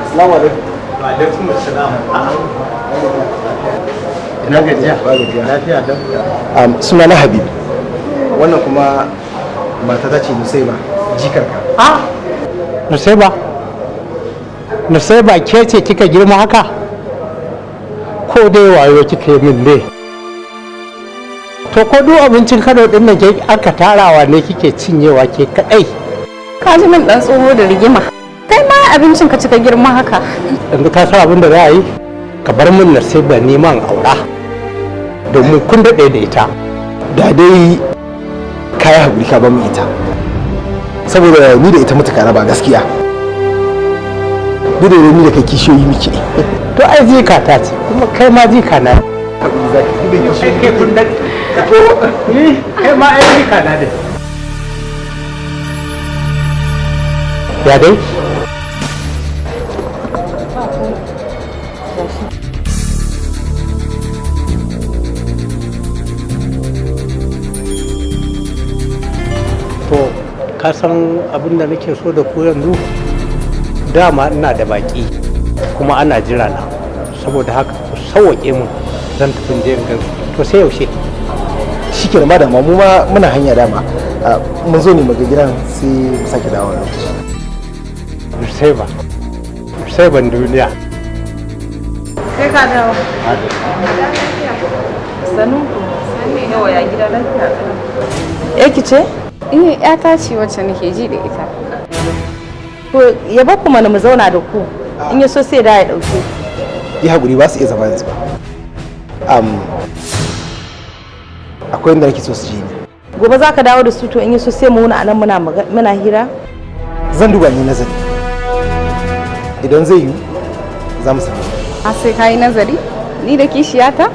Assalamu alaikum. Wa alaikum assalam. Ina gajiya? Ba gajiya. Lafiya lau. Suna na Habib. Wannan kuma mata ta ce Nusaiba, jikarka. Ah, Nusaiba. Nusaiba, ke ce kika girma haka? Ko dai wayo kika yi min ne? To, ko duk abincin Kano din nan ke aka tarawa ne kike cinyewa ke kadai? Ka ji min dan tsoho da rigima. Kai ma abincin ka cika girma haka. Yanzu ka san abin da za a yi? Ka bar min Nusaiba neman aura. Domin kun daɗe da ita. Da dai kayi haƙuri ka ba mu ita. Saboda ni da ita mutuka raba gaskiya. Duk da ni da kai kishiyoyi muke. To ai jika ta ce, kuma kai ma jika na. Kai kun daɗe. Ni kai ma ai jika na ne. Ya dai? To, ka san abin da nake so da ku yanzu? Dama ina da baki kuma ana jira na. Saboda haka ku sauwaƙe mun, zan tafi in je in gansu. To, sai yaushe? Shikenan, ma dama mu ma muna hanya dama. Ah, mun zo ne muga gidan, sai mu sake dawowa lokaci. Sai ba. Sai ban duniya. Sai ka dawo. Sanu. Yawa, ya gida, lafiya? Yaki ce? Eh, ƴata ce wacce nake ji da ita. To, ya bar ku mana mu zauna da ku. In ya so sai da ya dauke. Yi haƙuri, ba su iya zama yanzu ba. Akwai inda nake so su je ni. Gobe za ka dawo da su, to in yi so sai mu wuni a nan muna hira. Zan duba ni nazari. Idan zai yiwu za mu samu. A sai ka yi nazari? Ni da kishiyata?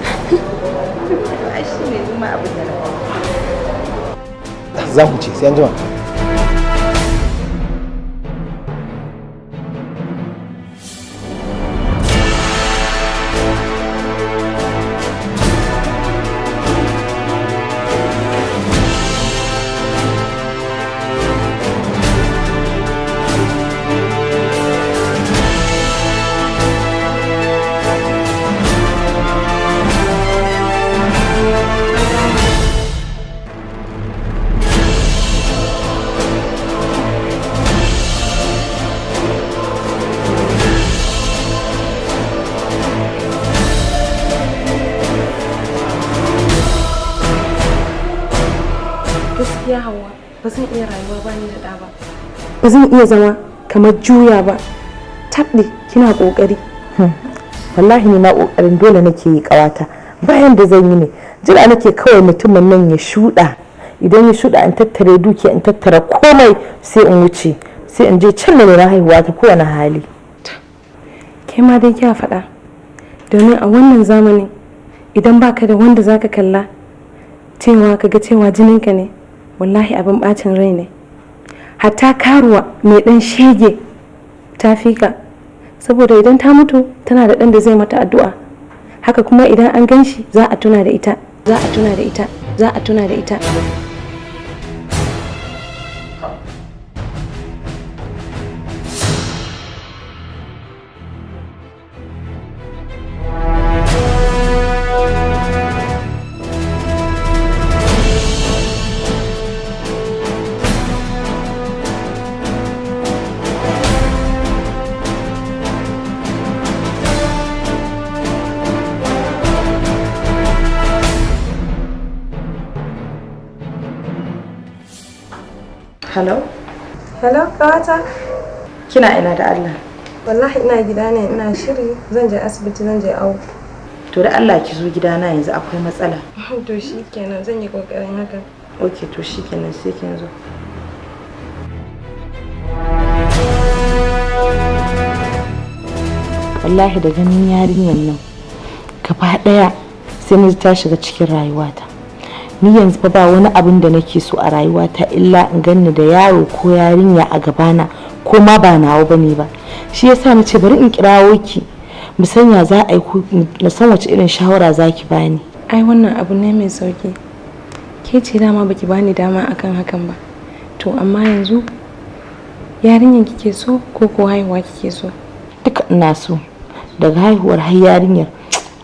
Ai shi ne ni ma abin da na Za ku ce sai an jima. Gaskiya Hawa, ba zan iya rayuwa ba ni da ɗa ba. Ba zan iya zama kamar juya ba. Tabɗi kina ƙoƙari. Wallahi ni ma ƙoƙarin dole nake yi ƙawata. Bayan da zan yi ne, jira nake kawai mutumin nan ya shuɗa. Idan ya shuɗa in tattare dukiya, in tattara komai, sai in wuce, sai in je can da na haihuwa ta kowane hali. Ke ma dai kya faɗa, domin a wannan zamanin idan baka da wanda zaka kalla cewa ka ga cewa jininka ne, wallahi abin bacin rai ne. Hatta karuwa mai ɗan shege ta fi ka, saboda idan ta mutu tana da ɗan da zai mata addu'a. Haka kuma idan an gan shi za a tuna da ita, za a tuna da ita, za a tuna da ita. Hello? Hello, kawata. Kina ina da Allah? Wallahi ina gida ne, ina shiri zan je asibiti, zan je awo. To da Allah ki zo gidana yanzu, akwai matsala. To shikenan, zan yi kokarin haka. Ok, to shikenan, sai kin zo. Wallahi da ganin yarinyar nan gaba daya sai na ji ta shiga cikin rayuwata. Ni yanzu fa ba wani abin da nake so a rayuwata illa in ganni da yaro ko yarinya a gabana, ko ma ba nawa bane ba. Shi yasa na ce bari in kirawo ki mu sanya za a yi, ko na san wace irin shawara za ki bani. Ai wannan abu ne mai sauki. Ke ce dama baki bani dama akan hakan ba. To amma yanzu yarinyar kike so ko ko haihuwa kike so? Duka ina so, daga haihuwar har yarinyar,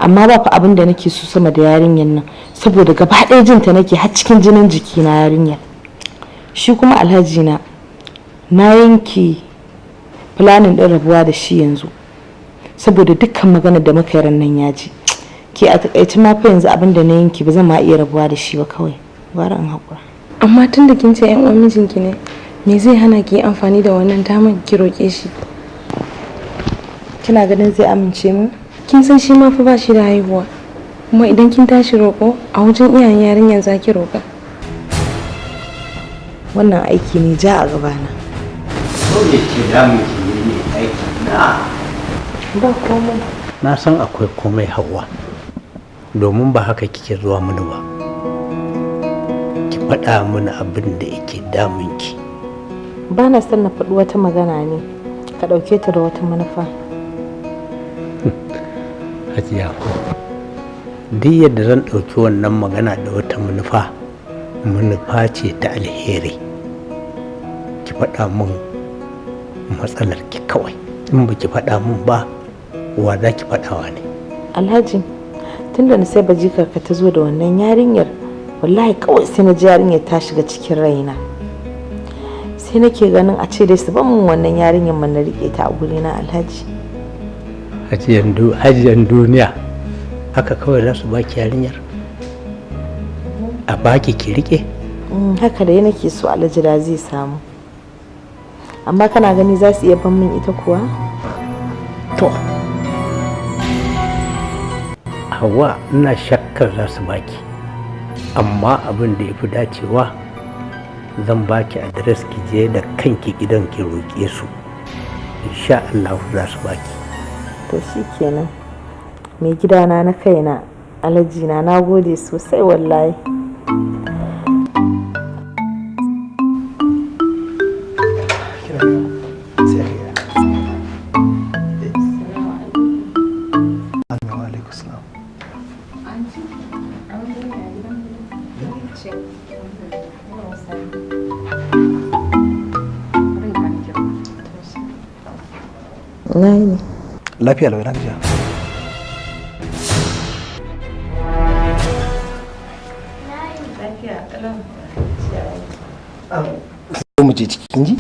amma ba fa abin da nake so sama da yarinyar nan, saboda gaba ɗaya jinta nake har cikin jinin jikina yarinyar. Shi kuma alhaji na, na yanke planning ɗin rabuwa da shi yanzu, saboda dukkan maganar da muka yi ran nan ya ji. Ke a takaice ma fa yanzu abin da na yanke, ba zan ma iya rabuwa da shi ba, kawai gwara in haƙura. Amma tun da kin ce yan uwan mijinki ne, me zai hana ki yi amfani da wannan damar ki roƙe shi? Kina ganin zai amince mu? Kin san shi ma fa ba shi da haihuwa. Kuma idan kin tashi roƙo a wajen iyayen yarinyar za ki roƙa. Wannan aiki ne ja a gabana. Ko me ke damun ki ne aiki na? Ba komai. Na san akwai komai, Hauwa. Domin ba haka kike zuwa mini ba. Ki faɗa mini abin da yake damun ki. Ba na son na faɗi wata magana ne ka ɗauke ta da wata manufa. Hajiya ko. Duk yadda zan ɗauki wannan magana da wata manufa, manufa ce ta alheri. Ki faɗa min matsalar ki kawai. In ba ki faɗa min ba, wa za ki faɗawa ne? Alhaji, tunda na sai bajikar ka ta zo da wannan yarinyar, wallahi kawai sai na ji yarinyar ta shiga cikin raina. Sai nake ganin a ce dai su ban mun wannan yarinyar man na rike ta a gurina, Alhaji. Hajiyan duniya, haka kawai za su baki yarinyar? A baki ki rike? Haka dai nake so Alhaji, da zai samu. Amma kana gani za su iya ban min ita kuwa? To, Hauwa, ina shakkar za su baki. Amma abin da ya fi dacewa, zan baki address, ki je da kanki gidan ki roƙe su. Insha Allah za su baki. To shikenan, mai gidana na kaina, Alhaji na, na gode sosai wallahi. Sai ka gida. Amin, wa alaikum salam. Na yi ne. Lafiya lau, na gajiya. Zo mu je ciki, kin ji?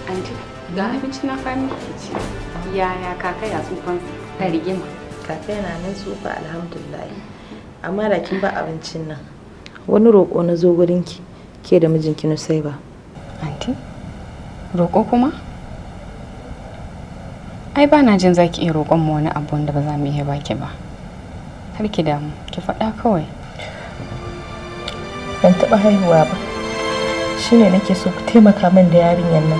Anti, ga abinci na fami ki ci. Yaya kaka, ya tsufan da rigima? Kaka yana nan tsufa, alhamdulillah. Amma da kin ba abincin nan. Wani roƙo na zo gurinki ke da mijinki Nusaiba. Anti, roƙo kuma? Ai ba na jin zaki iya roƙon mu wani abu wanda ba za mu iya baki ba. Kar ki damu, ki faɗa kawai. Ban taɓa haihuwa ba. Shine nake so ku taimaka min da yarinyar nan.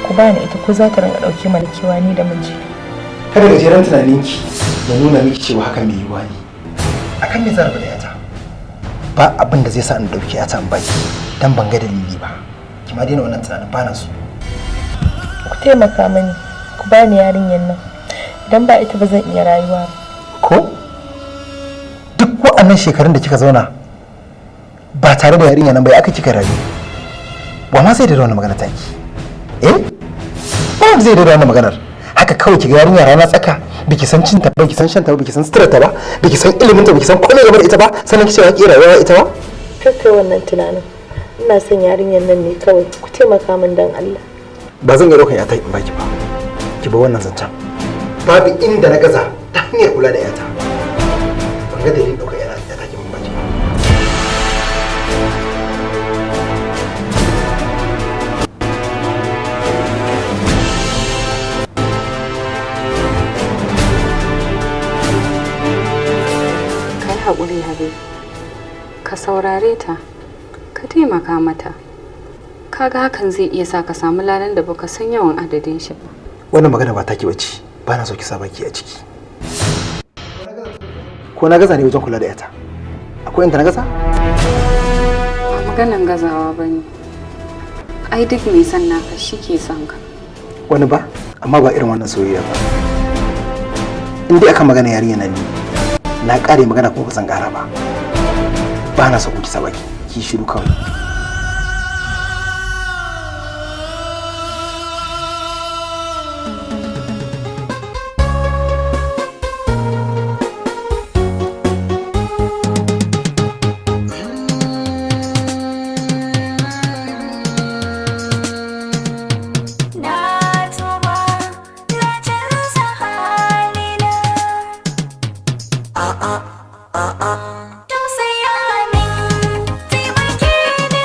Ku bani ita, ko za ta rinka ɗauke mana kewa ni da mijina. Kada gajeren tunaninki ya nuna miki cewa haka mai yiwuwa ne. Akan me zan rabu da yata? Ba abin da zai sa in dauki yata in baki, dan ban ga dalili ba. Ki ma daina wannan tunanin, ba na so. Ku taimaka mani, ku bani yarinyar nan. Idan ba ita ba zan iya rayuwa ba. Ko duk wa'annan shekarun da kika zauna ba tare da yarinya nan bai aka kika rayu, wa ma zai da wannan magana taki? Eh, ba wanda zai da wannan maganar. Haka kawai kiga yarinya rana tsaka, biki san cin ta ba, biki san shan ta ba, biki san sutura ta ba, biki san ilimin ta, biki san komai game da ita ba, sannan kice ki rayuwa ita ba. Kar kai wannan tunanin. Ina son yarinyar nan ne kawai. Ku taimaka min dan Allah. Ba zan ga ɗaukan yata in baki ba. Ki ba wannan zancen. Babu inda na gaza ta hanyar kula da yata. Ban ga dalilin ɗaukar yata ki ban baki ba. Ka yi haƙuri, Habib. Ka saurare ta, ka taimaka mata. Kaga hakan zai iya sa ka samu ladan da baka san yawan adadin shi ba. Wannan magana ba taki bace, ba na so ki sa baki a ciki. Ko na gaza ne wajen kula da yata? Akwai inda na gaza? Ba maganan gazawa ba ne. Ai duk mai son naka shi ke son ka. Wani ba, amma ba irin wannan soyayya ba. In dai akan magana yarinya nan ne, na kare magana kuma ba zan kara ba. Ba na so ku ki sa baki, ki shiru kawai. Na tuba, na canza halina. Tausaya min, taimake ni.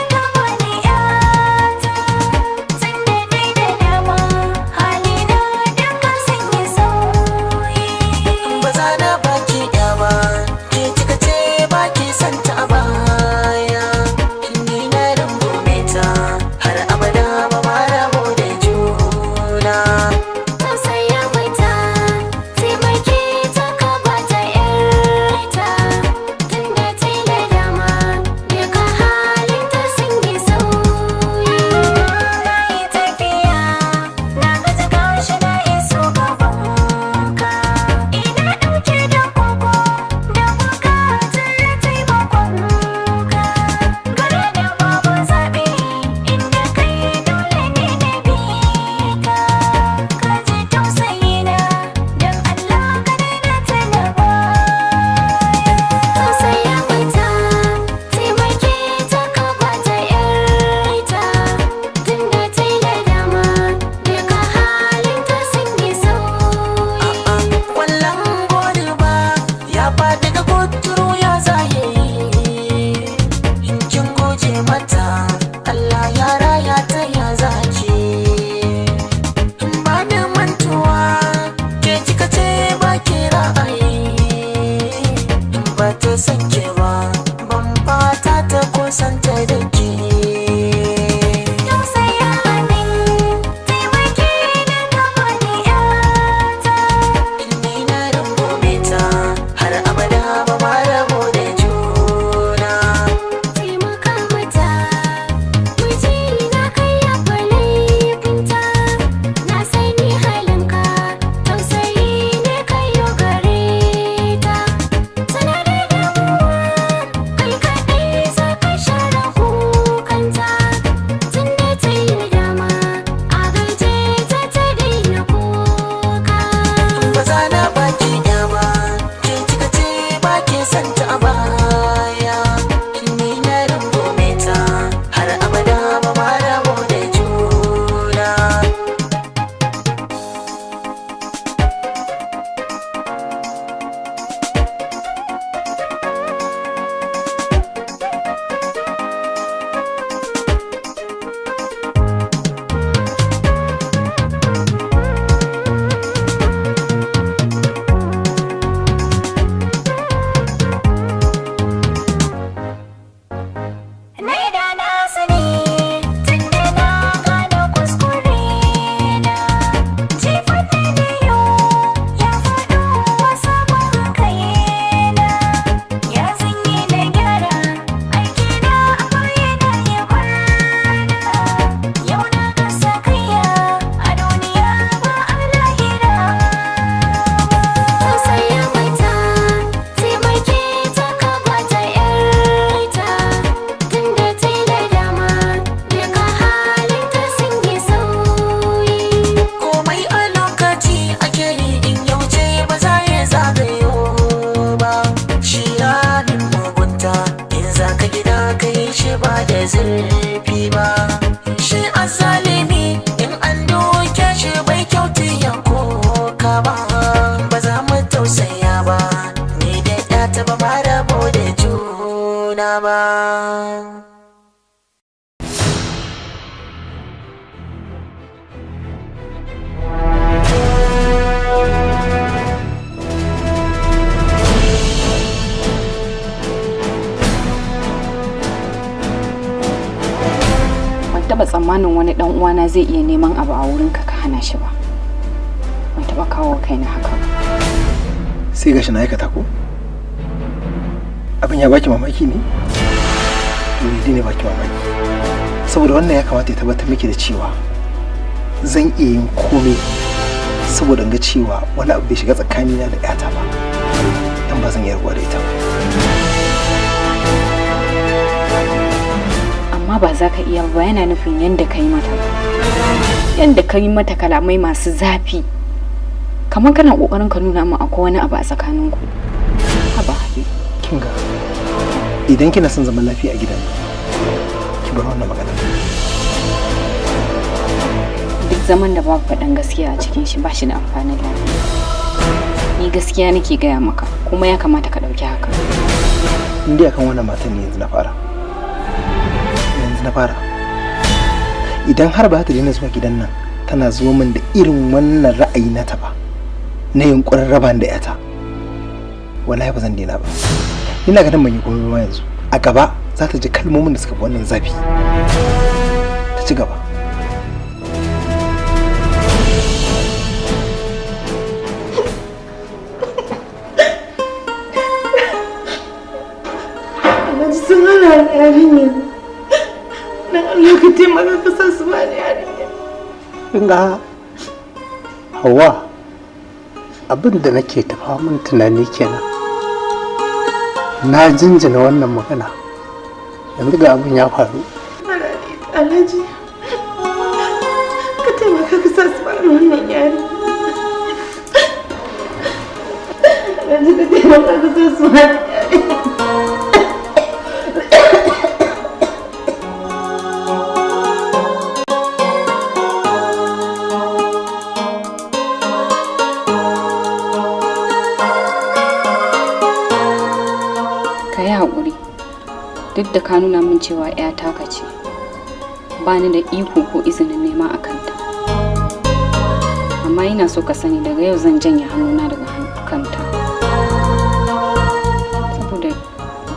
Zurfi ba. Shi azalimi in an doke shi bai kyautu ya koka ba. Ba za mu tausaya ba, ni da 'yata ba ma rabo da juna ba. Ban taba tsammanin wani dan uwana zai iya neman abu a wurinka ka hana shi ba. Ban taba kawo kaina haka ba. Sai gashi na aikata, ko abin ya baki mamaki ne? To ni ne baki mamaki, saboda wannan ya kamata ya tabbatar miki da cewa zan iya yin komai saboda in ga cewa wani abu bai shiga tsakanina da 'yata ba, dan ba zan iya rabuwa da ita ba. Amma ba za ka iya ba yana nufin yanda ka yi mata ba, yanda ka yi mata kalamai masu zafi, kamar kana kokarin ka nuna min akwai wani abu a tsakaninku. Haba, Habib. Kin ga, idan kina son zaman lafiya a gidan, ki bar wannan magana. Duk zaman da babu faɗan gaskiya a cikin shi, ba shi da amfanin lafiya. Ni gaskiya nake gaya maka, kuma ya kamata ka ɗauki haka. In dai akan wannan matan ne, yanzu na fara, yanzu na fara. Idan har ba ta daina zuwa gidan nan tana zuwa min da irin wannan ra'ayi na ta ba na yunkurin raba ni da 'yata, wallahi ba zan daina ba. Ina ganin ban yi komai ba yanzu, a gaba za ta ji kalmomin da suka fi wannan zafi. Ta ci gaba. Alhaji, sun hana ni yarinyar. Dan Allah ka taimaka ka sa su bani yarinyar. Kin ga Hawa, abin da nake tafa min tunani kenan. Na jinjina wannan magana, yanzu ga abin ya faru. Alhaji, ka taimaka ka sa su bani wannan yarinyar. Alhaji, ka taimaka ka sa su bani yarinyar. Ka yi haƙuri. Duk da ka nuna min cewa 'ya taka ce, ba ni da iko ko izinin nema a kanta, amma ina so ka sani, daga yau zan janye hannuna daga kanta, saboda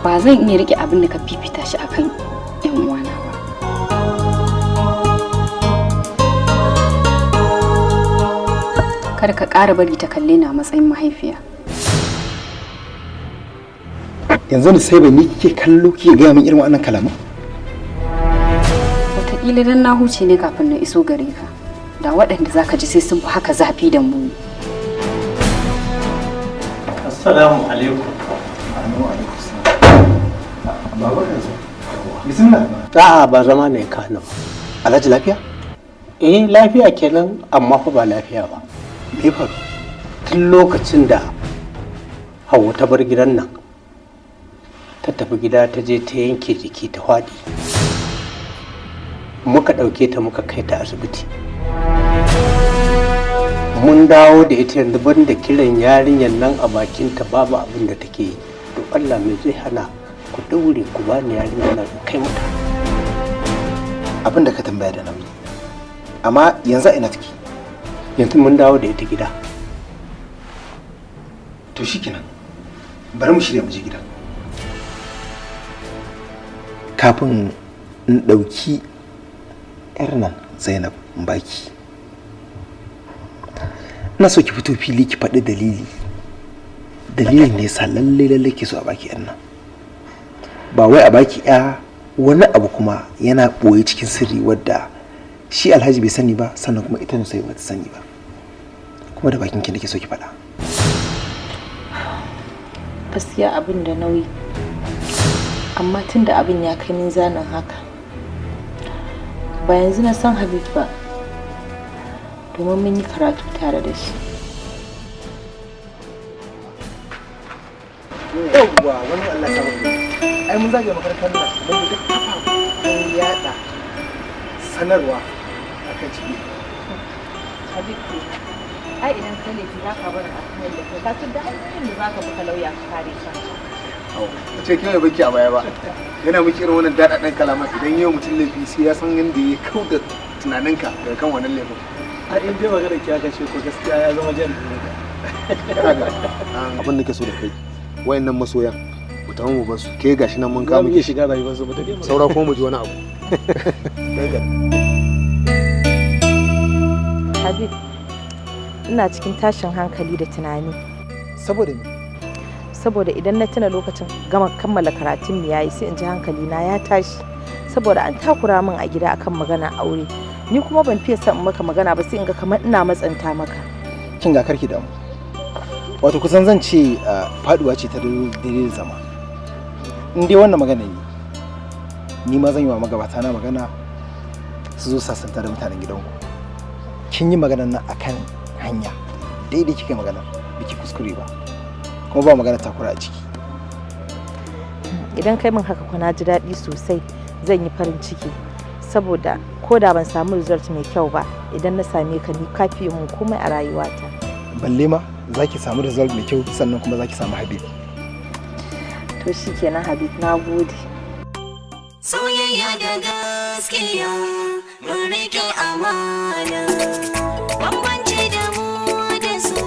ba zan iya rike abin da ka fifita shi akan 'yan uwana ba. Kada ka ƙara bari ta kalle ni a matsayin mahaifiya. Yanzu ni sai bai ni kike kallo kike gaya min irin wannan kalaman? Wataƙila dan na huce ne kafin na iso gare ka, da waɗanda zaka ji sai sun fi haka zafi da muni. Assalamu alaikum. Amin, wa alaikum salam. Baba, ka zo, bismillah. A'a, ba zama ne ka ba. Alhaji, lafiya? Eh, lafiya kenan, amma fa ba lafiya ba. Me ya faru? Tun lokacin da Hauwa ta bar gidan nan ta tafi gida, ta je ta yanke jiki, ta faɗi, muka ɗauke ta muka kai ta asibiti, mun dawo da ita, yanzu banda kiran yarinyar nan a bakinta babu abin da take yi. To Allah, mai zai hana ku daure ku bani yarinyar nan in kai mata? Abin da ka tambaya da nauyi, amma yanzu a ina take? Yanzu mun dawo da ita gida. To shikenan, bari mu shirya mu je gida. Kafin in ɗauki 'yar nan Zainab in baki, ina so ki fito fili ki faɗi dalili, dalilin ne yasa lalle lalle ke so a baki 'yar nan, ba wai a baki 'ya wani abu kuma yana ɓoye cikin sirri wadda shi Alhaji bai sani ba, sannan kuma ita sai ba ta sani ba. Kuma da bakin ki nake so ki faɗa. Gaskiya abin da nauyi, amma tunda abin ya kai minzanin haka, ba yanzu na san Habib ba, domin mun yi karatu tare da shi. Yawwa, wani Allah samu. Ai mun zagaye makarantar nan don duk kafa. Sanarwa akan ciki. Habib kenan. Ai idan kai laifi za ka bar a kan da kai, ka san da hanyoyin da za ka bi ka lauya ka kare kanka. A ce kin yi baki a baya ba. Yana miki irin wannan daɗaɗɗen kalaman, idan yau mutum laifi sai ya san yadda ya kau da tunaninka daga kan wannan laifin. A in dai magana ki aka ce ko gaskiya ya zama jarumi. Kaga abin da ke so da kai, wayannan masoyan mu tafi mu basu. Ke gashi nan mun Za kawo mu iya miki shiga rayuwar su mu tafi mu. Saura kuma mu ji wani abu. Habib, ina cikin tashin hankali da tunani. Saboda me? Saboda idan na tuna lokacin gama kammala karatun mu yayi, sai in ji hankali na ya tashi. Saboda an takura min a gida akan magana aure. Ni kuma ban fiye son in maka magana ba, sai in ga kamar ina matsanta maka. Kin ga, karki damu. Wato kusan zan ce faduwa ce ta daidai da zama. In dai wannan magana ne, ni ma zan yi wa magabata na magana su zo sasanta da mutanen gidanku. Kin yi maganar nan akan hanya, daidai kika yi maganar, biki kuskure ba, kuma ba magana takura a ciki. Idan kai min haka na ji daɗi sosai, zan yi farin ciki. Saboda ko da ban samu result mai kyau ba, idan na same ka ni ka fiye mun komai a rayuwata. Balle ma za ki samu result mai kyau, sannan kuma za ki samu Habib. To shikenan Habib, na gode. Soyayya da gaskiya mun rike amana, bambanci da mu da su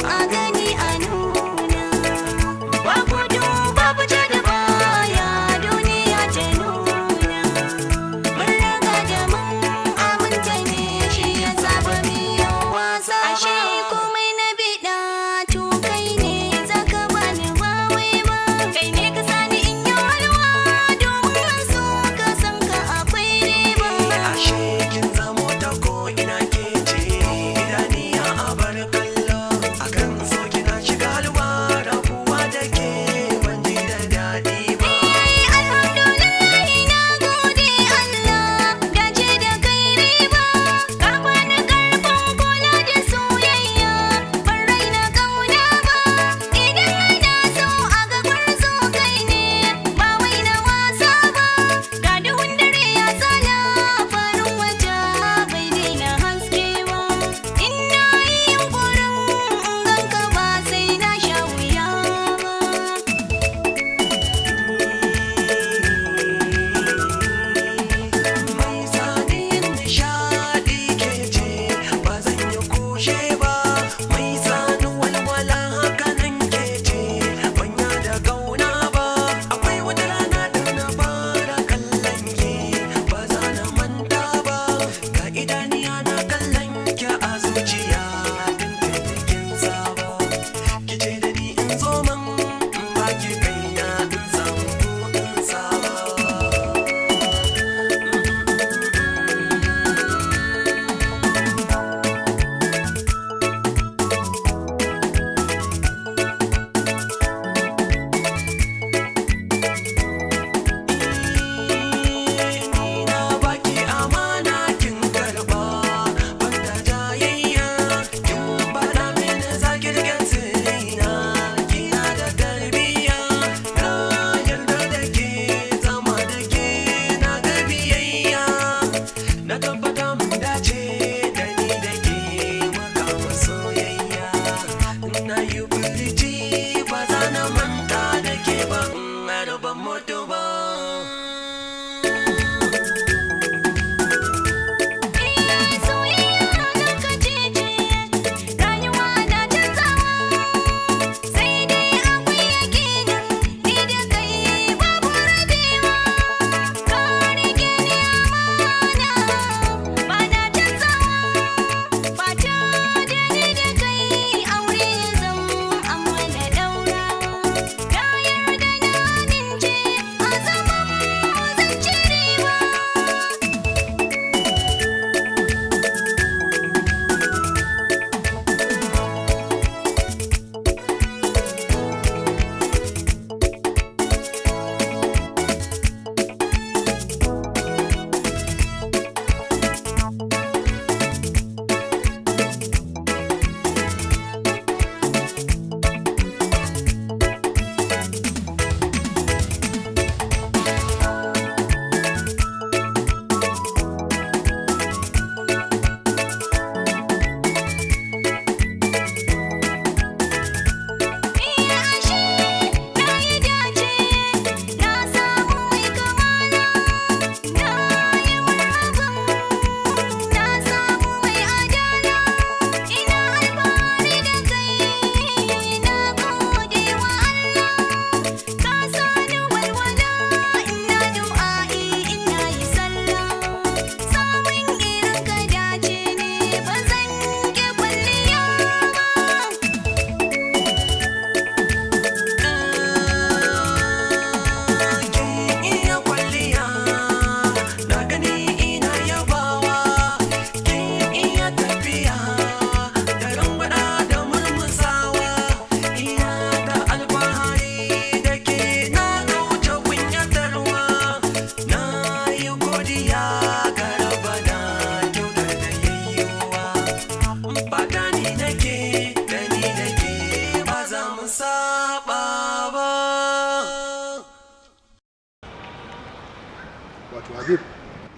a gani a nuna, ba gudu babu ja da baya, duniya ta nuna mun riga da mun aminta ne, shi ya saba miyan wasa. Ashe komai na biɗa to kai ne zaka bani, ba wai ba kai ne ka sani in yi walwa, domin so ka san ka akwai riba. Ashe kin zamo ta ko ina, ke ce idaniya a bar kallo, akan so kina shiga halwa, rabuwa da ke ban ji da daɗi ba. Alhamdulillahi, na gode Allah, dace da kai riba, ka bani karfin kula da soyayya, ban raina kauna ba. Idan ana so a ga gwarzo kai ne, ba wai na wasa ba. Ga duhun dare ya tsala, farin wata bai daina haske ba. Ina yi yunkurin in ganka ba sai na sha wuya ba. Mai sani nishaɗi ke ce, ba zan yi kushe ba, mai sani walwala haka nan ke ce, ban da gauna ba. Akwai wata rana da na fara kallon ki, ba za na manta ba, ga idaniya na kallon ki a zuciya, kin saba ki ce da ni in zo man in ba ki kaina in samu ko in saba. Ni na baki amana kin karba, banda jayayya, kin bada mini zaki rike sirrina, kina da tarbiyya, na yarda da ke, zama da ke na ga biyayya, na tabbata mun dace da ni da ke muka soyayya, na yi furici ba za na manta da ke ba in har ban mutu ba. Soyayya lokaci ce, rayuwa na canzawa, sai dai akwai yakinin ni da kai babu rabewa. Ka rike ni amana, ba na canzawa.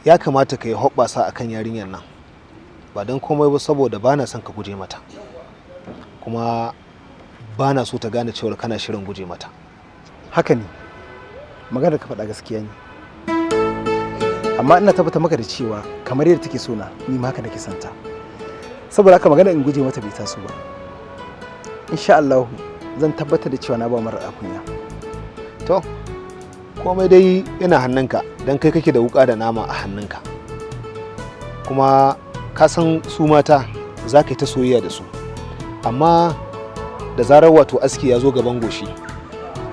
Ya kamata ka yi hoɓɓasa akan yarinyar nan, ba don komai ba saboda ba na son ka guje mata, kuma ba na so ta gane cewar kana shirin guje mata. Haka ne, maganar ka faɗa gaskiya ne, amma ina tabbata maka da cewa kamar yadda take so na, ni ma haka nake son ta. Saboda haka magana in guje mata bai taso ba. Insha Allah zan tabbatar da cewa na ba mara kunya. To, komai dai yana hannunka, don kai kake da wuka da nama a hannunka. Kuma ka san su mata za ka yi ta soyayya da su, amma da zarar wato aski ya zo gaban goshi,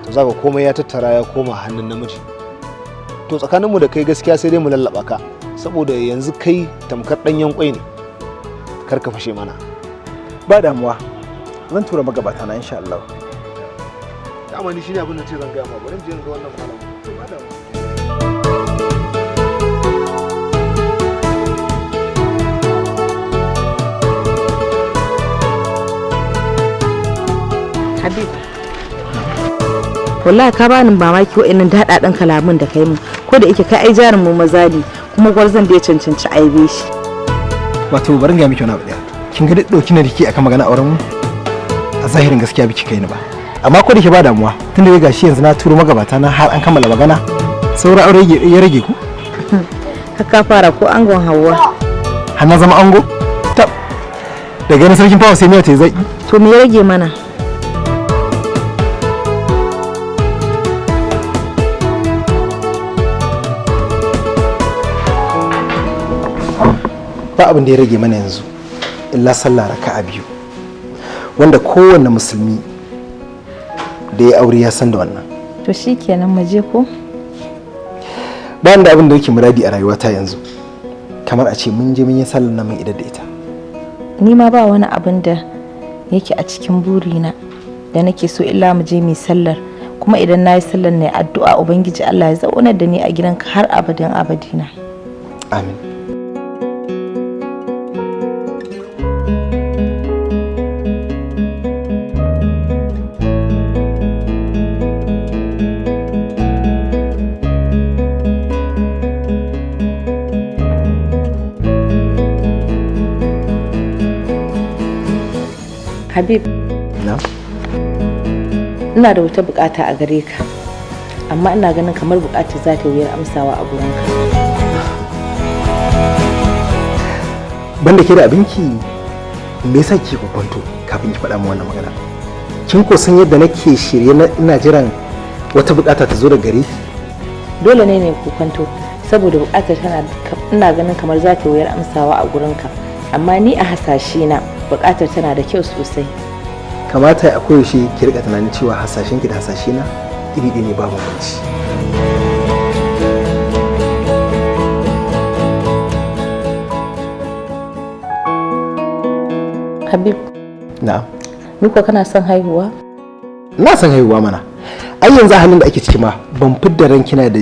to za ka komai ya tattara ya koma hannun namiji. To, tsakaninmu da kai gaskiya sai dai mu lallaba ka, saboda yanzu kai tamkar ɗanyen kwai ne, kar ka fashe mana. Ba damuwa, zan tura magabata na insha Allah. Dama ni shine abin da ce zan gaya ma. Bari in je in ga wannan malamin. Ba damuwa. Habib, wallahi ka bani mamaki wa'annan daɗaɗan kalamun da kai mu, ko da yake kai ai jarin mu maza ne, kuma gwarzon da ya cancanci aibe shi. Wato bari in ga miki wani abu daya. Kin ga duk dauki na dake akan magana auren mu, a zahirin gaskiya biki kai ni ba, amma ko da ke ba damuwa, tunda dai gashi yanzu na turo magabata na har an kammala magana, saura aure ya rage ku. Har ka fara ko, angon Hauwa? Har na zama ango? Tab, daga ganin sarkin fawa sai miya ta yi zaki. To, me ya rage mana? Ba abin da ya rage mana yanzu illa sallah raka'a biyu, wanda kowanne musulmi da ya aure ya san da wannan. To shikenan, mu je ko? Ba da abin da yake muradi a rayuwata yanzu kamar a ce mun je mun yi sallar nan mun idar da ita. Ni ma ba wani abin da yake a cikin burina da nake so illa mu je mu sallar, kuma idan na yi sallar na addu'a Ubangiji Allah ya zaunar da ni a gidanka har abadin abadina. Amin. Habib. Na? Ina da wata bukata a gare ka, amma ina ganin kamar bukatar za ta wuyar amsawa a gurinka. Banda ke da abinki, me yasa kike kokonto kafin ki faɗa min wannan magana? Kin ko san yadda nake shirye na ina jiran wata bukata ta zo daga gare ki? Dole ne ne kokonto, saboda bukatar tana, ina ganin kamar za ta wuyar amsawa a gurinka, amma ni a hasashe na bukatar tana da kyau sosai. Kamata a koyaushe ki rika tunanin cewa hasashen ki da hasashe na iri ɗaya ne, ba bambanci. Habib. Na'am. Ni ko kana son haihuwa? Na son haihuwa mana. Ai yanzu a halin da ake ciki ma ban fidda ran kina da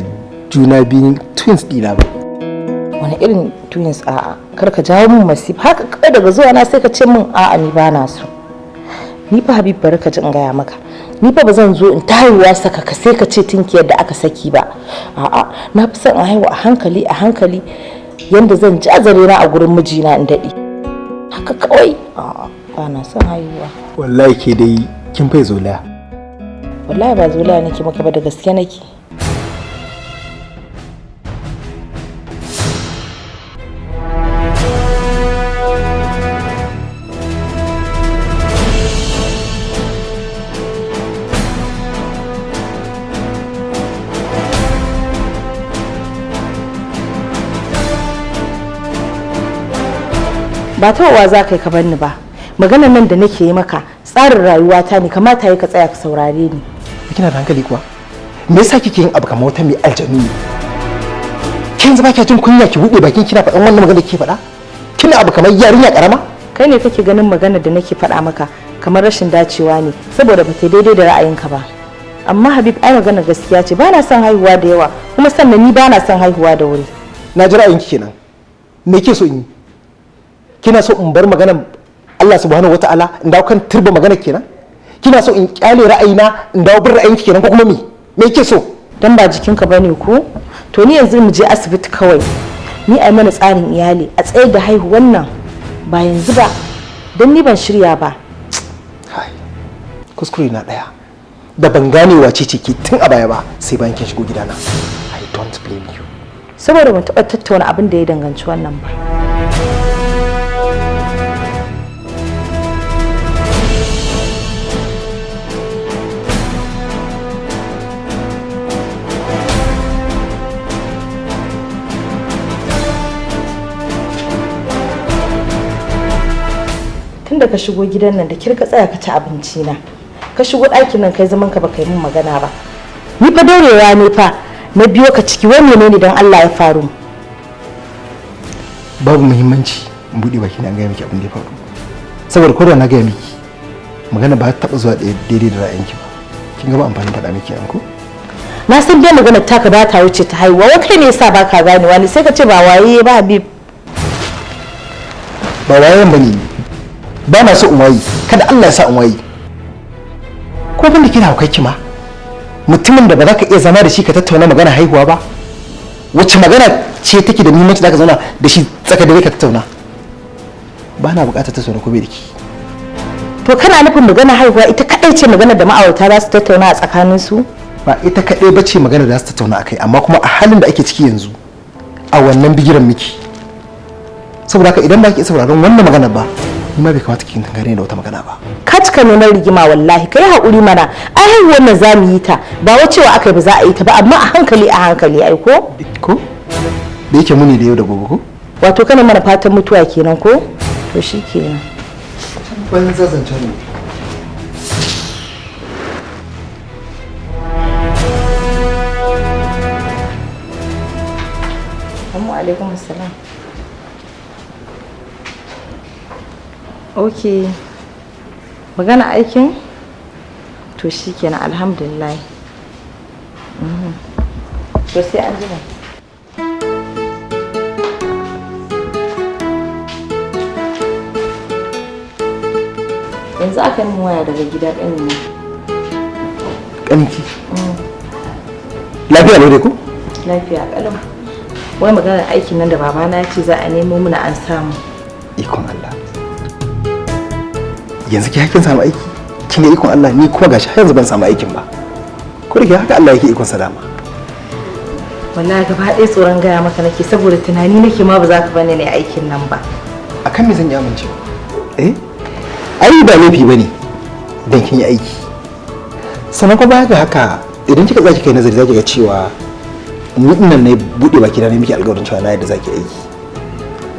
juna biyun twins ɗina ba. Wani irin twins? A'a, kar ka jawo min masifa haka kawai daga zuwa na sai ka ce min a'a, ni ba na so. Ni fa Habib, bari ka ji in gaya maka, ni fa ba zan zo in ta haihuwa saka ka sai ka ce tinkiyar da aka saki ba. A'a, na fi son in haihu a hankali a hankali, yanda zan ji azare na a gurin mijina in daɗe. Haka kawai a'a, ba na son haihuwa. Wallahi ke dai kin fai zolaya. Wallahi ba zolaya nake maka ba, da gaske nake. Ba tawowa za ka yi ka banni ba. Maganar nan da nake yi maka tsarin rayuwata ne, kamata yi ka tsaya ka saurare ni. Kina da hankali kuwa? Me yasa kike yin abu kamar wata mai aljanu ne? Kin zama kya jin kunya ki buɗe bakin kina faɗan wannan magana da kike faɗa? Kina abu kamar yarinya karama? Kai ne kake ganin maganar da nake faɗa maka kamar rashin dacewa ne, saboda ba ta daidai da ra'ayinka ba. Amma Habib, ai maganar gaskiya ce, ba na son haihuwa da yawa, kuma sannan ni ba na son haihuwa da wuri. Na ji ra'ayinki kenan. Me ke so in yi? Kina so in bar maganar Allah subhanahu wataala in dawo kan turba magana kenan? Kina so in kyale ra'ayina in dawo bin ra'ayinki kenan, ko kuma me? Me kike so? Dan ba jikinka bane ko? To ni yanzu mu je asibiti kawai, Ni ai mana tsarin iyali, a tsayar da haihuwan nan ba yanzu ba, don ni ban shirya ba. Hai, kuskure na ɗaya da ban gane wace ce ke tun a baya ba sai bayan kin shigo gidana. I don't blame you. Saboda ban taɓa tattauna abin da ya danganci wannan ba. Tun da ka shigo gidan nan da kirka tsaya ka ci abinci na, ka shigo ɗakin nan kai zaman ka baka yi min magana ba. Ni fa daurewa ne fa na biyo ka ciki. Wai menene dan Allah ya faru? Babu muhimmanci in buɗe baki na gaya miki abin da ya faru, saboda ko da na gaya miki magana ba ta taɓa zuwa daidai da ra'ayinki ba. Kin ga ba amfanin faɗa miki yan ko. Na san dai maganar taka ba ta wuce ta haihuwa. Wai kai ne yasa baka ganewa ne? Sai ka ce ba waye ba, Habib. Ba wayen bane ni, ba na so in wayi, kada Allah ya sa in wayi. Ko ban da kina haukai ma, mutumin da ba za ka iya zama da shi ka tattauna magana haihuwa ba, wacce magana ce take da muhimmanci za ka zauna da shi tsaka dare ka tattauna? Ba na bukatar tattauna ko bai da ki. To kana nufin magana haihuwa ita kadai ce magana da ma'aurata za su tattauna a tsakanin su? Ba ita kadai bace magana da za su tattauna akai, amma kuma a halin da ake ciki yanzu a wannan bigiran miki. Saboda haka idan ba ki sauraron wannan magana ba, ni ma bai kamata ki tunkare da wata magana ba. Ka cika neman rigima wallahi. Kai haƙuri mana, ai haihuwar nan za mu yi ta, ba wa cewa aka ba za a yi ta ba, amma a hankali a hankali ai ko. Ko da yake muni da yau da gobe ko. Wato kana mana fatan mutuwa kenan ko? To shikenan. Ban zazzance ne. Amma alaikum assalam. Ok, magana aikin? To shikenan, alhamdulillah. To sai an jima. Yanzu aka yi waya daga gida, ƙanina. Ƙanki? Lafiya ne dai ko? Lafiya ƙalau. Wai maganar aikin nan da babana ya ce za a nemo mana an samu. Ikon Allah. Yanzu ki hakin samu aiki, kin ga ikon Allah, ni kuma gashi har yanzu ban samu aikin ba. Ko da ke haka Allah yake ikon salama. Wallahi gaba ɗaya tsoron gaya maka nake, saboda tunani nake ma ba za ka bani ne aikin nan ba. Akan me zan yi amincewa? Eh? Ai ba laifi bane dan kin yi aiki. Sannan kuma baya ga haka, idan kika tsaya kika yi nazari zaki ga cewa ni dinnan ne bude baki na ne miki alƙawarin cewa na yadda zaki aiki.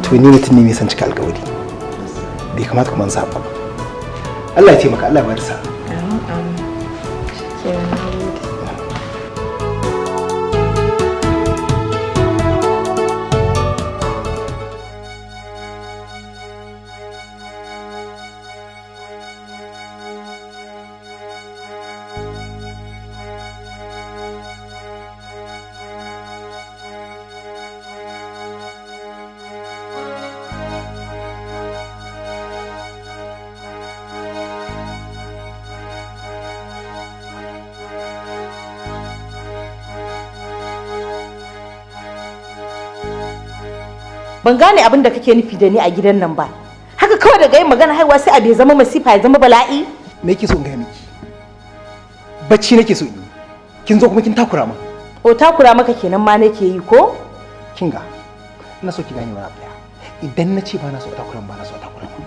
To ni mutum ne mai son cika alƙawari. Bai kamata kuma in saba ba. Allah ya taimaka, Allah ya bada sa'a. Amin amin. Shikenan. Ban gane abin da kake nufi da ni a gidan nan ba. Haka kawai daga yin magana haihuwa sai abu ya zama masifa, ya zama bala'i. Me yake so in gaya miki? Bacci nake so in yi. Kin zo kuma kin takura min. O, takura maka kenan ma nake yi ko? Kin ga, ina so ki gane wani abu ɗaya. Idan na ce ba na so a takura min, ba na so a takura min.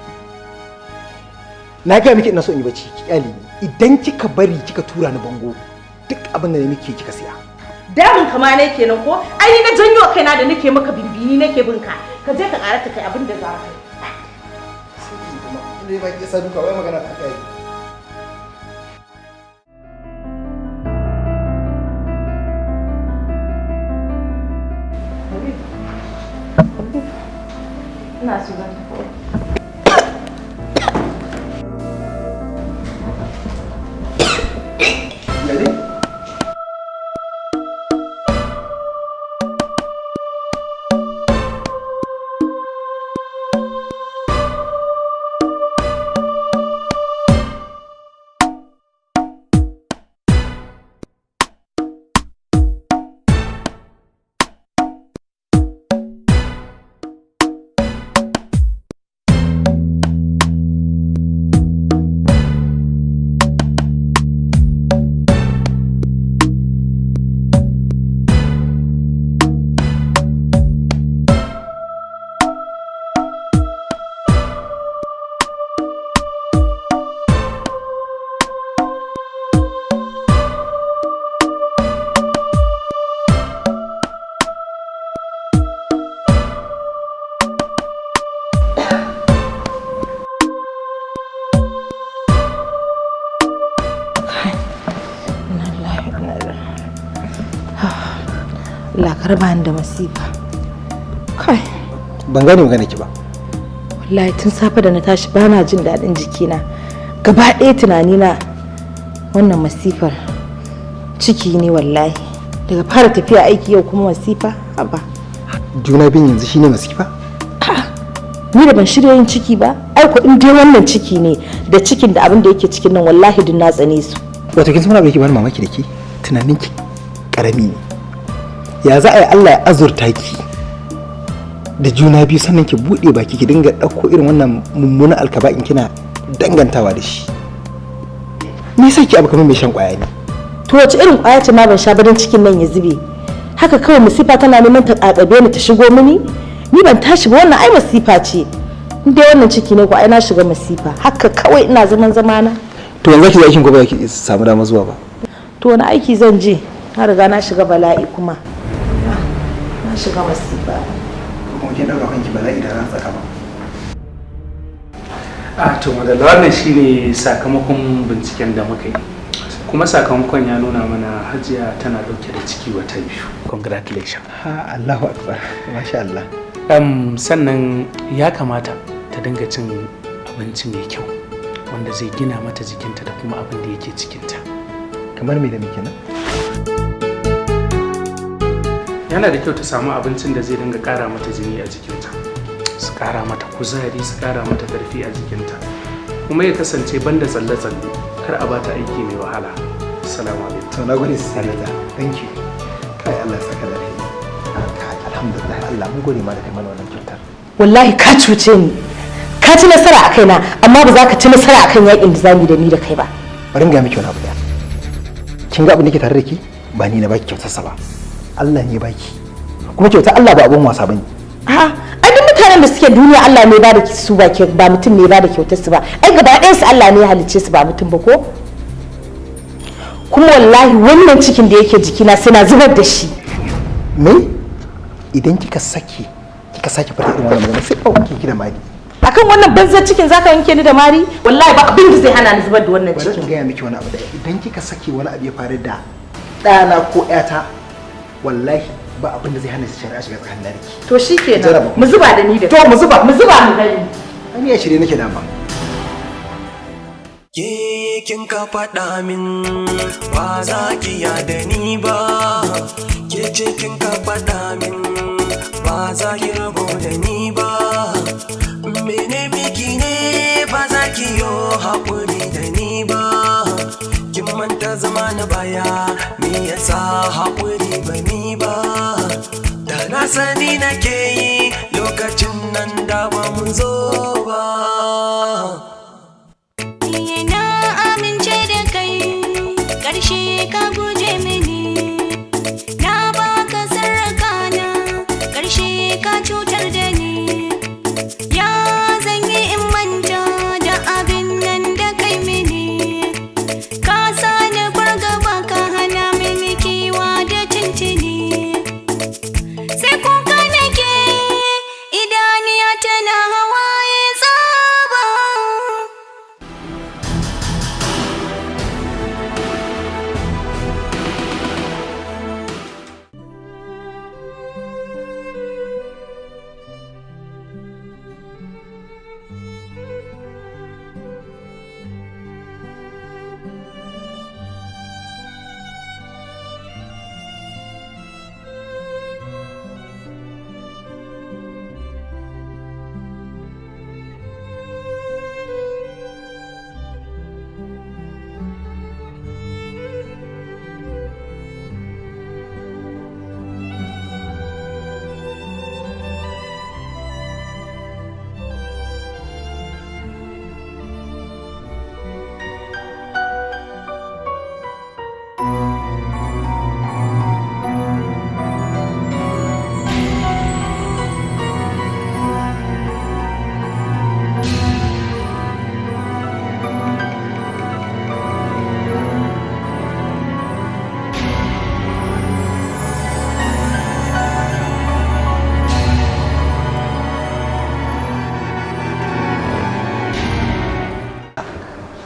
Na gaya miki ina so in yi bacci, ki kyale ni. Idan kika bari kika tura ni bango, duk abin da na miki kika siya. Damun kama ne kenan ko? Ai ni na janyo kaina da nake maka bimbini nake bin ka. Ka je ka karata kai abin da za ka yi. Inda ba ki sa duka wai magana ta kai. Ina so zan tafi. Ya dai? Allah ka raba ni da masifa. Kai. Ban gane magana ki ba. Wallahi tun safe da na tashi bana jin daɗin jikina. Gaba ɗaya tunanina wannan masifar ciki ne wallahi. Daga fara tafiya aiki yau kuma masifa haba. Juna biyun yanzu shine masifa? Ni da ban shirya yin ciki ba, ai ko in dai wannan ciki ne da cikin da abin da yake cikin nan wallahi duk na tsane su. Wato kin san wani abu yake bani mamaki da ke? Tunanin ki karami ne. Ya za a yi Allah ya azurta ki da juna biyu sannan ki buɗe baki ki dinga ɗauko irin wannan mummunan alkaba'in kina dangantawa da shi. Me yasa ki abu kamar mai shan ƙwaya ne? To wace irin ƙwaya ce ma ban sha ba don cikin nan ya zube? Haka kawai masifa tana neman ta ƙaƙabe ni ta shigo mini? Ni ban tashi ba, wannan ai masifa ce. In dai wannan ciki ne ko ai na shiga masifa. Haka kawai ina zaman zamana. To yanzu ki aikin gobe ki samu dama zuwa ba? To wani aiki zan je? Na riga na shiga bala'i kuma. Na shiga masifa. Kuma kin ɗaura kanki bala'i da ran tsaka ba. A to madalla, wannan shine sakamakon binciken da muka yi. Kuma sakamakon ya nuna mana Hajiya tana dauke da ciki wata 2. Congratulations. Ha, Allahu akbar. Masha Allah. Sannan ya kamata ta dinga cin abinci mai kyau wanda zai gina mata jikinta da kuma abin da yake cikinta. Kamar me da me kenan? Yana da kyau ta samu abincin da zai dinga ƙara mata jini a jikinta, su ƙara mata kuzari, su ƙara mata ƙarfi a jikinta. Kuma ya kasance banda tsalle-tsalle, kar a bata aiki mai wahala. Assalamu alaikum. To na gode Sanata. Thank you. Kai, Allah ya saka da alheri. Kai, alhamdulillah, Allah mun gode ma da kai mana wannan kyautar. Wallahi ka cuce ni. Ka ci nasara a kaina amma ba za ka ci nasara akan yakin da zamu da ni da kai ba. Bari in ga miki wani abu daya. Kin ga abin da ke tare da ki? Ba ni na baki kyautarsa ba. Allah ne baki. Kuma kyautar Allah ba abun wasa bane. A'a, ai duk mutanen da suke duniya Allah ne ba da su, ba ba mutum ne ba da kyautar su ba. Ai gaba ɗayan su Allah ne ya halicce su ba mutum ba ko? Kuma wallahi wannan cikin da yake jikina sai na zubar da shi. Me? Idan kika sake kika sake fara irin wannan magana sai ba wanke ki da mari. Akan wannan banzar cikin zaka wanke ni da mari? Wallahi ba abin da zai hana ni zubar da wannan Bari in cikin. gaya miki wani abu daya. Idan kika sake wani abu ya faru da ɗana ko ƴata, wallahi ba abin da zai hana shari'a shiga tsakanin da ki. To shikenan. Jaraba. Mu zuba da ni da. To mu zuba. Mu zuba mu gani. Ai a shirye nake dama. Ke kin ka faɗa min ba za ki yada ni ba, ke ce kin ka faɗa min ba za ki rabo da ni ba. Mene miki ne ba za ki yo haƙuri da ni ba? Kin manta zama na baya, me yasa haƙuri ba ni ba? Da na sani nake yi lokacin nan da ba mun zo ba. Na amince da kai, ƙarshe ka guje mini. Na baka sarraka na, ƙarshe ka cutar da ni. Ya zan yi in manta da abin nan da kai mini? Ka sani fargaba, ka hana mini kiwa da cincini. Sai kuka nake, idaniya tana hawaye tsaba.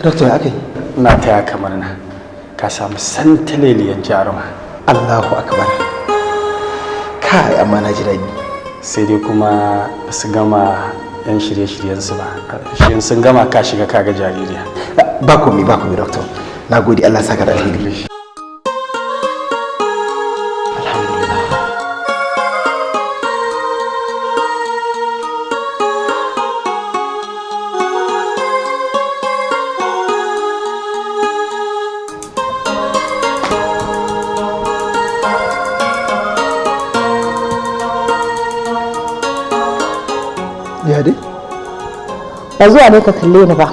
Doctor, ya aka yi? Ina taya ka murna. Ka samu santaleliyan jaruma. Allahu akbar. Kai, amma na ji daɗi. Sai dai kuma su gama yan shirye-shiryensu ba. Shi sun gama ka shiga kaga jaririya. Ba komai, ba komai, doctor. Na gode, Allah saka da alheri. Ya dai? Ba zuwa ne ka kalle ni ba,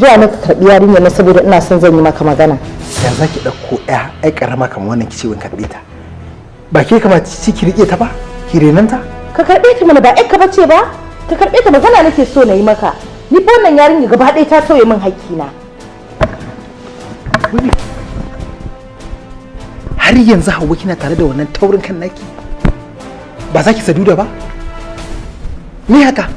zuwa ne ka karbi yarinya na, saboda ina son zan yi maka magana. Ya za ki ɗauko ɗaya ai ƙarama kamar wannan kice wani karɓe ta? Ba ke kamata ci ki riƙe ta ba? Ki renanta? Ka karbe ta mana, ba ka bace ba, ka karbe ta. Magana nake so na yi maka. Ni fa wannan yarinya gaba ɗaya ta tauye min hakkina. Har yanzu Hauwa kina tare da wannan taurin kan naki? Ba za ki saduda ba? Ni haka?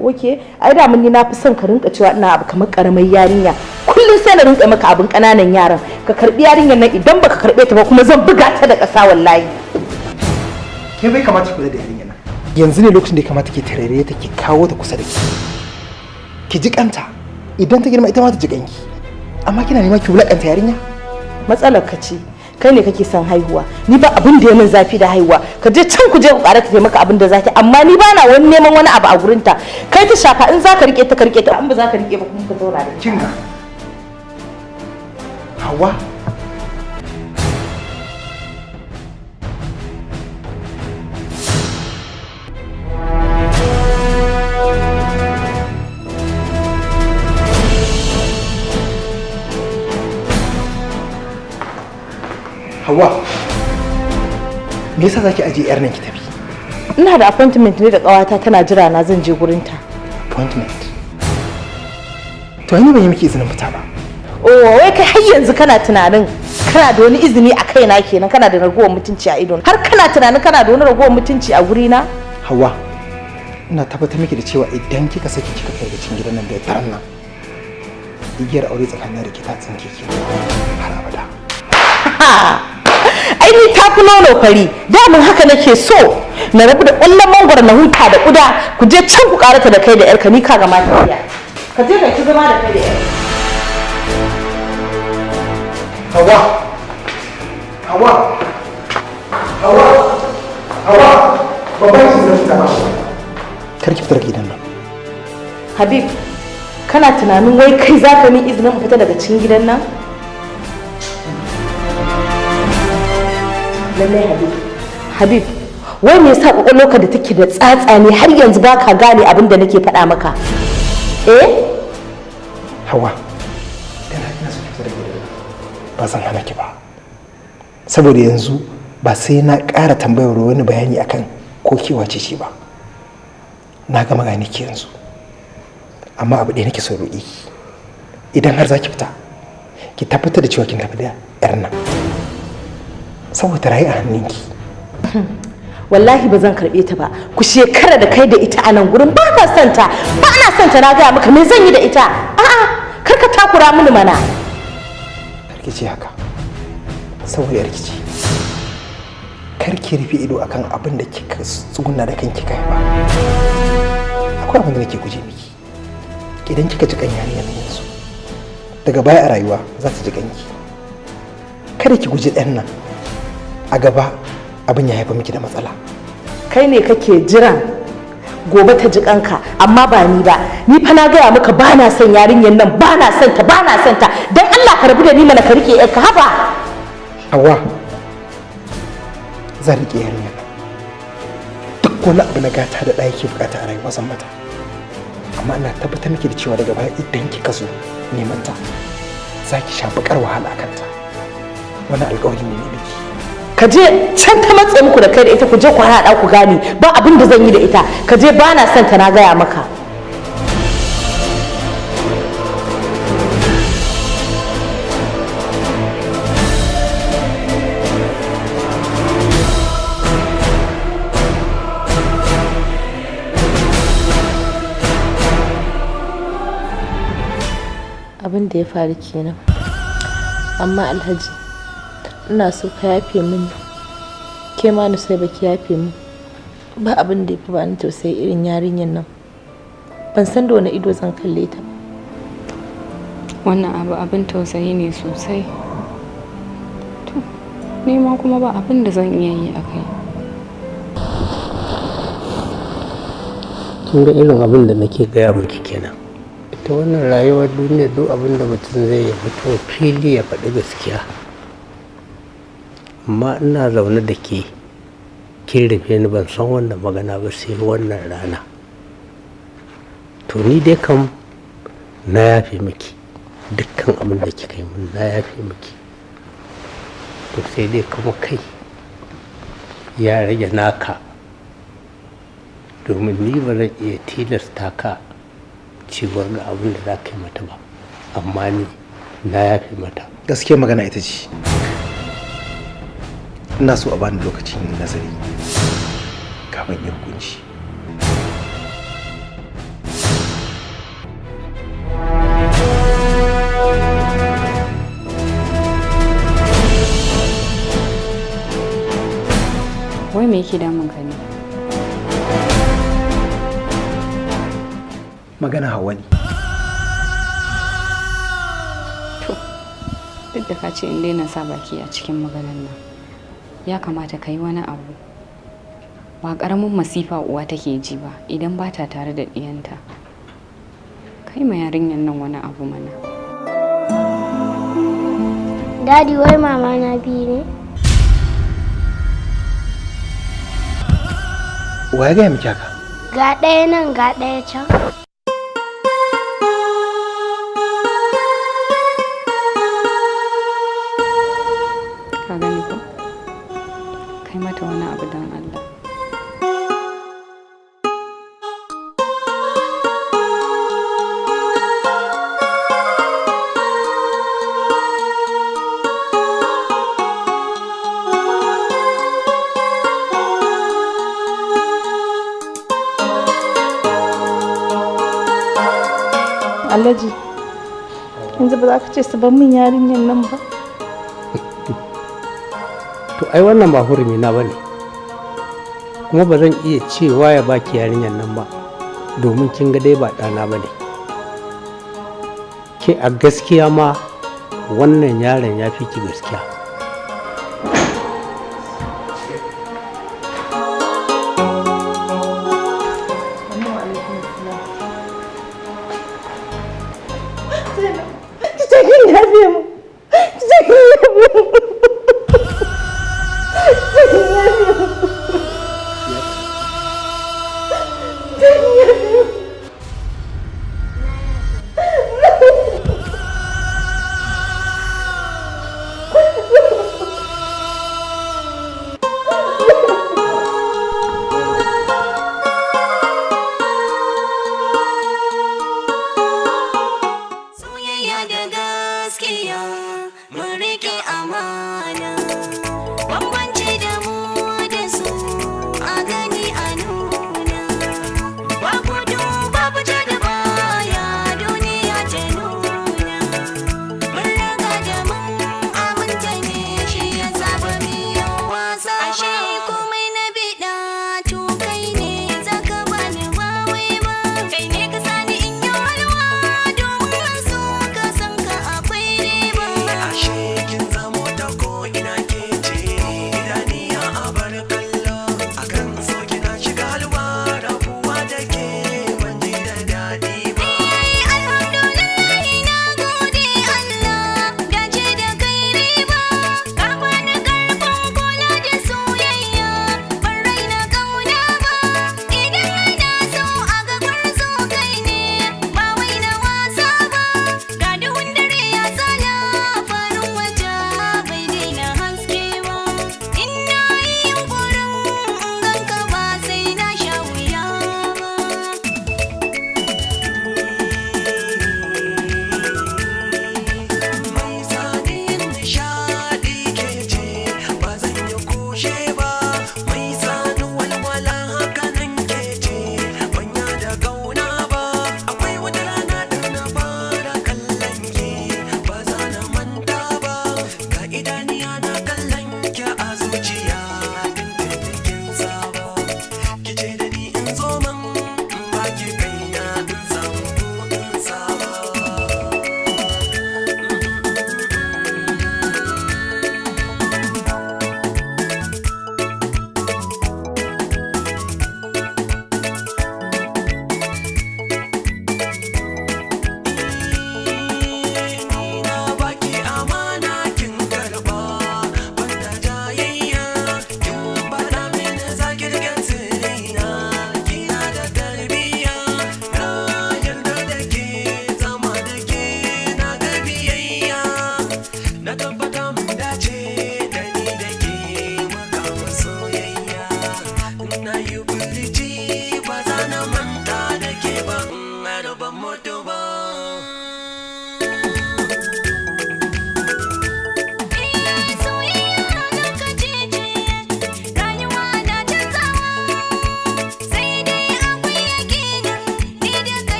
Oke, ai da mun ni na fi son ka rinka cewa ina abu kamar karamar yarinya. Kullum sai na rinka maka abin kananan yaran. Ka karbi yarinyar nan, idan baka karbe ta ba kuma zan buga ta da ƙasa wallahi. Ke bai kamata ki kula da yarinyar nan. Yanzu ne lokacin da ya kamata ki tarere ta, ki kawo ta kusa da ki. Ki ji kanta. Idan ta girma ita ma ta ji kanki. Amma kina nema ki wulakanta yarinya? Matsalar ka ce. Kai ne kake son haihuwa, ni ba abin da ya min zafi da haihuwa. Ka je can ku je ku ƙara ta taimaka abin da zaki, amma ni ba na wani neman wani abu a gurinta. Kai ta shafa, in za ka rike ta ka rike ta, in ba za ka rike ba kuma ka zauna da Kinga. Hawa. Hawa, me yasa zaki aje yar nan ki tafi? Ina da appointment ne da ƙawata, tana jira na, zan je gurinta. Appointment? To ni ban yi miki izinin fita ba. Oh, wai kai har yanzu kana tunanin kana da wani izini a kaina kenan, kana da ragowar mutunci a idon. Har kana tunanin kana da wani ragowar mutunci a gurina? Hawa, ina tabbatar miki da cewa idan kika saki kika kai ga cikin gidan nan da daren nan, igiyar aure tsakanin da ke ta tsinke ki har abada. Ai ni ta fi nono fari, damun haka nake so na rabu da ƙwallon mangwaro na huta da ƙuda. Ku je can ku karata da kai da yarka, ni ka gama tafiya. Ka je ka ki zama da kai da yarka. Hawa! Hawa! Hawa! Hawa! Babban ki zai fita ba. Kar ki fitar gidan nan. Habib, kana tunanin wai kai za ka min izinin mu fita daga cikin gidan nan? Lallai Habib, Habib, wai me yasa kwakwalwarka da take da tsatsa ne har yanzu ba ka gane abin da nake faɗa maka? Eh? Hawa, idan har kina so ki fita daga gidan nan, ba zan hana ki ba. Saboda yanzu ba sai na ƙara tambayar wani bayani akan ko ke wace ce ba. Na gama gane ki yanzu. Amma abu ɗaya nake so roƙe ki. Idan har za ki fita, ki tabbatar da cewa kin tafi da 'yar nan. Saboda rayu a hannunki. Wallahi ba zan karɓe ta ba. Ku shekara da kai da ita a nan gurin, ba ka son ta. Ba na son ta, na gaya maka, me zan yi da ita? A'a, kar ka takura mini mana. Kar ki ce haka. Saboda yarki ce. Kar ki rufe ido akan abin da kika tsuguna da kanki kai ba. Akwai abin da nake guje miki. Idan kika ji kan yarinyar nan yanzu, daga baya a rayuwa za ta ji kanki. Kada ki guji ɗan nan. A gaba abin ya haifa miki da matsala. Kai ne kake jiran gobe ta ji kanka, amma ba ni ba. Ni fa na gaya maka ba na son yarinyar nan, ba na son ta, ba na son ta. Dan Allah ka rabu da ni mana, ka rike yarka, haba. Hawa, zan rike yarinyar nan. Duk wani abu na gata da ɗaya ke bukata a rayuwa zan mata. Amma ina tabbatar miki da cewa daga baya idan kika zo neman ta, za ki sha bakar wahala a kanta. Wani alƙawari ne miki. Ka je can ta matse muku da kai da ita, ku je ku haɗa ku gane, ba abin da zan yi da ita. Ka je, ba na son ta, na gaya maka. Abin da ya faru kenan, amma Alhaji, ina so ka yafe mini. Ke ma ni sai baki yafe mu. Ba abin da ya fi bani tausayi irin yarinyar nan. Ban san da wani ido zan kalle ta ba. Wannan abu abin tausayi ne sosai. To, ni ma kuma ba abin da zan iya yi a kai. Kin ga irin abin da nake gaya miki kenan. Ita wannan rayuwar duniya, duk abin da mutum zai ya fito fili ya faɗi gaskiya. Amma ina zaune da ke, kin rufe ni, ban san wannan magana ba sai wannan rana. To, ni dai kam na yafe miki dukkan abin da kika yi min, na yafe miki. To, sai dai kuma kai ya rage naka, domin ni ba zan iya tilasta ka cewar ga abin da za ka yi mata ba, amma ni na yafe mata. Gaskiyar magana ita ce ina so a bani lokacin yin nazari kafin yin hukunci. Wai me yake damun ka ne? Magana Hawa ne. To, duk da ka ce in daina sa baki a cikin maganar nan, ya kamata ka yi wani abu. Ba ƙaramin masifa uwa take ji ba idan ba ta tare da ɗiyanta. Kai ma yarinyar nan wani abu mana. Daddy, wai mama na biyu ne? Wa ya gaya miki haka? Ga ɗaya nan, ga ɗaya can. Ka gani ko? Kai mata wani abu don Allah. Alhaji, yanzu ba za ka ce su bar min yarinyar nan ba? To, ai wannan ba hurumi na bane, kuma ba zan iya cewa ya baki yarinyar nan ba, domin kin ga dai ba ɗana bane. Ke a gaskiya ma wannan yaron ya fi ki gaskiya. Ki ce kin yafe mu. Ki ce kin yafe mu.